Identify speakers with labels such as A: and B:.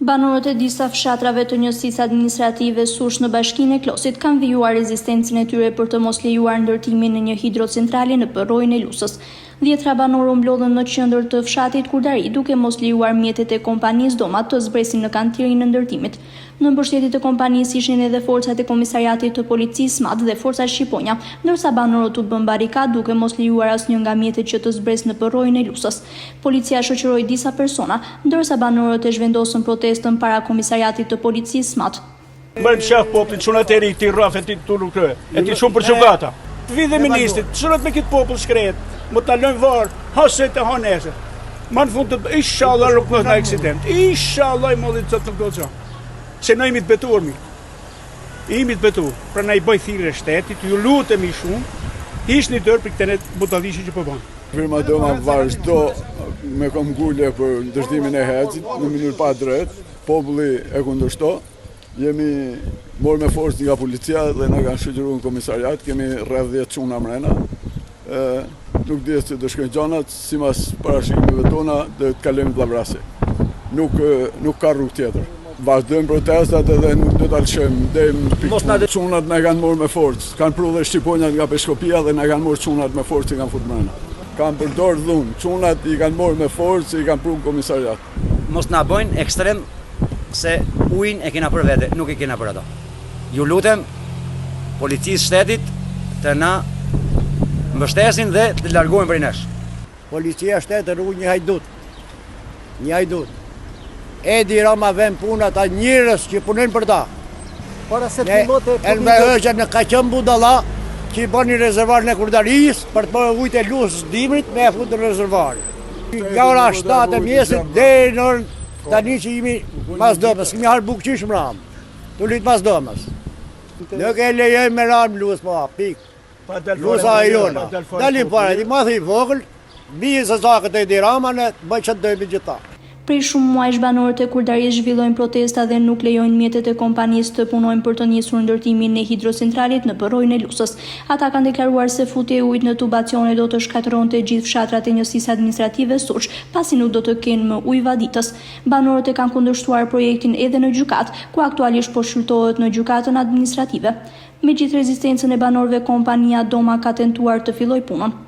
A: Banorët e disa fshatrave të njësisë administrative Sush në bashkinë e Klosit kanë vijuar rezistencën e tyre për të mos lejuar ndërtimin e një hidrocentrali në përroin e Lusës. Dhjetra banorë u mblodhën në qendër të fshatit Kurdari duke mos lejuar mjetet e kompanisë Doma të zbresin në kantierin e ndërtimit. Në mbështetje të kompanisë ishin edhe forcat e Komisariatit të Policisë Mat dhe Forcat Shqiponja, ndërsa banorët u bënë barrikadë duke mos lejuar asnjë nga mjetet që të zbresë në përroin e Lusës. Policia shoqëroi disa persona, ndërsa banorët e zhvendosën protestën para Komisariatit të Policisë Mat.
B: Mbajmë qaf popullin, çunat e ri, ti rraf e ti tulu krye, e ti shumë për gjykata. Të vi dhe ministri, të çunat me këtë popull shkret, më ta lënë varë, ha sot e ha nesër. Ma në fund të ishalla nuk ndodh në aksident. Ishalla i madhi Zot nuk do gjë. Se ne jemi të betuar mi. Jemi të betuar. Pra na i bëj thirrje shtetit, ju lutemi shumë, hiqni dorë për këtë budalliqe që po bën.
C: Firma Doma vazhdo me këmbëngulje për ndërtimin e HEC-it në mënyrë pa drejtë, populli e kundërshto, jemi morë me forcë nga policia dhe na kanë shoqëruar në komisariat, kemi rreth 10 çuna mrena, Nuk dihet si do shkojnë gjanat, simas parashikimeve tona, do të kalojmë vëllavrasje. Nuk, nuk ka rrugë tjetër. Vazhdojmë protestat edhe nuk do ta lëshojmë deri në pikë të Çunat na kanë morë me forcë. Kanë pru dhe shqiponjat nga Peshkopia dhe na kanë morë çunat me forcë i kanë fut mrena. Kanë përdor dhunë. Çunat i kanë morë me forcë i kanë pru në komisariat.
D: Mos na bëjnë ekstrem se ujin e kena për vete, nuk e kena për ato. Ju lutem policisë shtetit të na mbështesin dhe të largohen prej nesh.
E: Policia shtetit rruaj një hajdut. Një hajdut. Edi Rama vën punë ata njerëz që punojnë për ta.
F: Para se të fillonte
E: Enver Hoxha në ka qenë budalla që i bëni rezervarin e Kurdarisë për të bërë ujët e lusës dimrit me e fut në rezervar. Nga ora 7 e mëngjesit deri në orën tani që jemi mas dëmës, kemi harë bukë qysh mramë. Tu lujt mas dëmës. Nuk e lejojmë me ra në lusë, po, pikë. Lusa e jona. Dalim para, i madh i vogël, bie se sa këtë Edi Rama, ne bëj që të dojmë gjitha.
A: Prej shumë muajsh banorët e Kurdarisë zhvillojnë protesta dhe nuk lejojnë mjetet e kompanisë të punojnë për të nisur ndërtimin e hidrocentralit në përroin e Lusës. Ata kanë deklaruar se futja e ujit në tubacione do të shkatërronte gjithë fshatrat e njësisë administrative Suç, pasi nuk do të kenë më ujë vaditës. Banorët e kanë kundërshtuar projektin edhe në gjykatë, ku aktualisht po shqyrtohet në Gjykatën Administrative. Megjithë rezistencën e banorëve kompania Doma ka tentuar të fillojë punën.